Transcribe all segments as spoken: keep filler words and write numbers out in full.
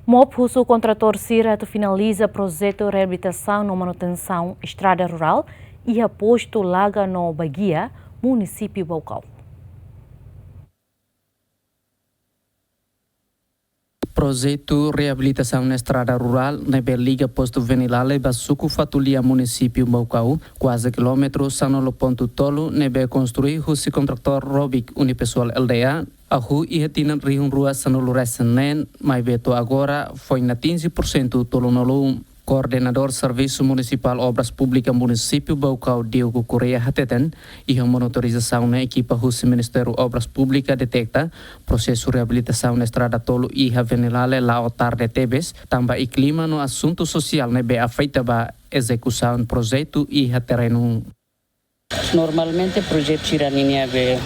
MOP husu kontratór sira atu finaliza projetu reabilitasaun no manutensaun estrada rurál iha postu Laga no Baguia, munisípiu Baucau. Projetu reabilitasaun estrada rurál ne'ebé liga postu Venilale ba suku Fatulia, munisípiu Baucau, kuaze kilómetru sanulu pontu tolu, ne'ebé konstrui husi kontratór Robic Unipessoal Lda, hahú iha tinan rihun rua sanulu resin neen, maibé to'o agora foin atinje pursentu tolunulu. Koordenadór Servisu Munisipál Obras Públikas Munisípiu Baucau, Diogo Correia, hateten, iha monitorizasaun ne'e ekipa husi Ministériu Obras Públikas deteta prosesu reabilitasaun estrada tolu iha Venilale la'o tarde tebes, tanba iklima no asuntu sosiál ne'ebé afeta ba ezekusaun projetu iha terrenu. Normalmente projetu sira ninia be,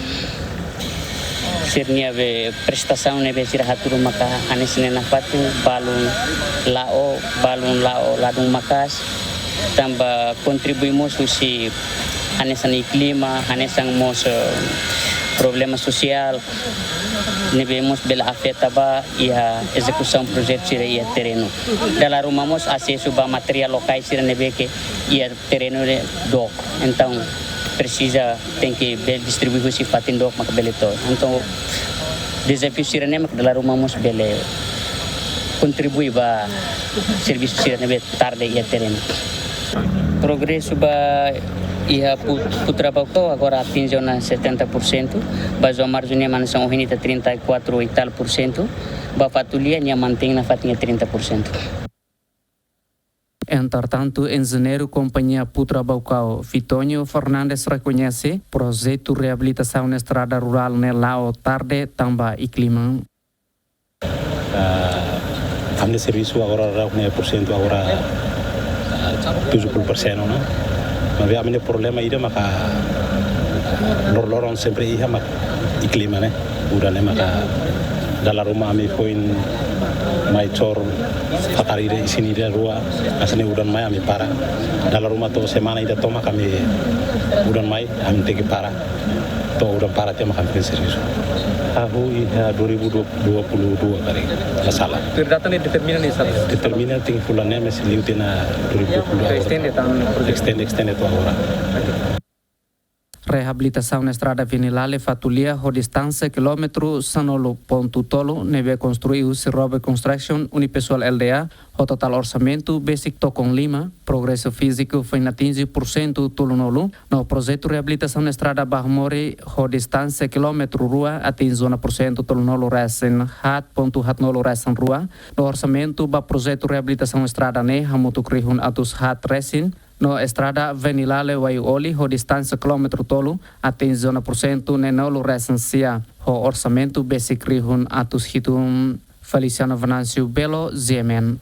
sira-nia be prestasaun ne'ebé sira hatudu maka hanesan ne'e nafatin, balun la'o, balun la'o ladún maka'as, tanba kontribui mós husi hanesan iklima, hanesan mós, eh, problema sosiál ne'ebé mós bele afeta ba iha ezekusaun projetu sira iha terrenu. Dala ruma mós asesu ba materiál lokais sira ne'ebé ke iha terrenu ne'e dook. Entaun, presiza tenke bele distribui husi fatin dook maka bele to'o. Entaun, dezafiu sira-ne'e maka dala ruma mós bele kontribui ba servisu sira ne'ebé tarde iha terrenu. Progresu ba iha Pu-, Putra Baucau agora atinje ona setenta por cento, ba João Marzo nia manutensaun ohin ita trinta e quatro e tal por cento, ba Fatulia nia mantein nafatin trinta por cento. Entretantu, enjeñeiru kompañia Putra Baucau, Vitónio Fernandes, rekoñese projetu reabilitasaun estrada rurál ne'e la'o tarde tanba iklima. Ah, ami-nia servisu agora daudaun ne'e pursentu agora, ah, tujuh puluh persen ona. Maibé ami-nia problema ida maka lor-loron sempre iha mak iklima ne'e. Udan ne'e maka dala ruma ami foin mai cor fakar ida isin ida rua, hanesan ne'e udan mai ami para. Dala ruma to'o semana ida tomak ami udan mai, ami tenke para. To'o udan para tiha mak ami foin servisu. Hahú iha dua ribu dua puluh dua karik, la sala. Data ne'e determina ne'e sala? Determina tenke fulan ne'e, maibé liu tiha ona dua ribu dua puluh dua. Estende tan projetu? Estende, estende to'o agora. Reabilitasaun estrada Venilale Fatulia ho distánsia kilómetru sanulu pontu tolu ne'ebé konstrui husi Robic Construction Unipessoal Lda, ho totál orsamentu besik tokon lima, progresu fíziku foin atinje pursentu tolunulu, no projetu reabilitasaun estrada Bahamori ho distánsia kilómetru rua atinje ona pursentu tolunulu resin haat pontu haatnulu resin rua, no orsamentu ba projetu reabilitasaun estrada ne'e hamutuk rihun atus haat resin, no estrada Venilale Waiyu-Oli ho distánsia kilómetru tolu atinje ona pursentu neenulu resin sia, ho orsamentu besik rihun atus hitu. Feliciano Venâncio Belo, G M N.